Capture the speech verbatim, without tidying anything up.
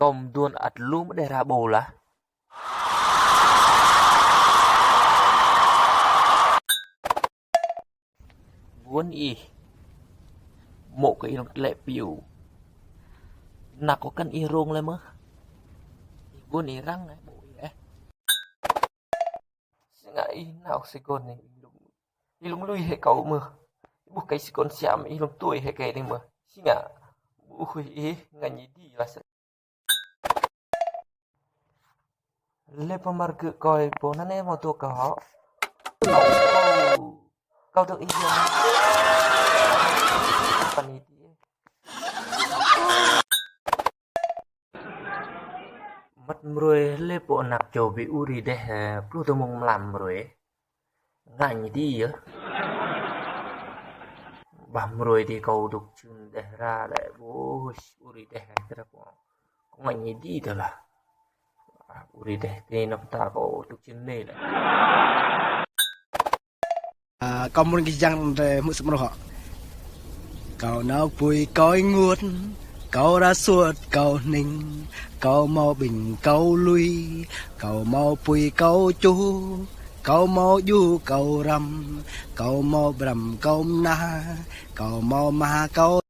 Kâo mduôn ăt lu mơ̆ng Đêga ƀuh lah. Guôn ih. Mô̆ kơ ih lŏ tlĕ piu. Nă kâo kăn ih rông leh mơh. Ih guôn ih răng eh, ƀuh ih eh. Si ngă ih nao si guôn ih. Ih lŏ lui hĕ kâo mơh. Ih ƀuh kơ si guôn siam ih lŏ tui hĕ kơ ih mơh. Si ngă ƀuh ih ngă ñi di lah. Leh pô mă gơ̆ kâo pô anăn ơ mâo tuôm kâo hŏ. Kâo dôk ih yơh. Păn ih ti. Măt mruê leh pô anak čô bi ur êdeh, ơ, pluh dua mông mlam mruê. Ngă ñi di yơh. Ƀah mruê di kâo dôk čhưn êdeh ra leh, ƀuh, ur êdeh kơ trăp. Kâo ngă ñi di tơ lah. Ur êdeh ti năp ta kâo dôk čhưn anei leh. Ơ, kâo mrâo kơ jang drei hmư̆ sĭt mrâo hŏ. Kâo nao pui kâo ênguôt, kâo ra suôt kâo hnĭng, kâo mâo ƀĭng kâo lui, kâo mâo pui kâo čuh, kâo mâo dju kâo răm, kâo mâo brăm kâo mnah, kâo mâo mah kâo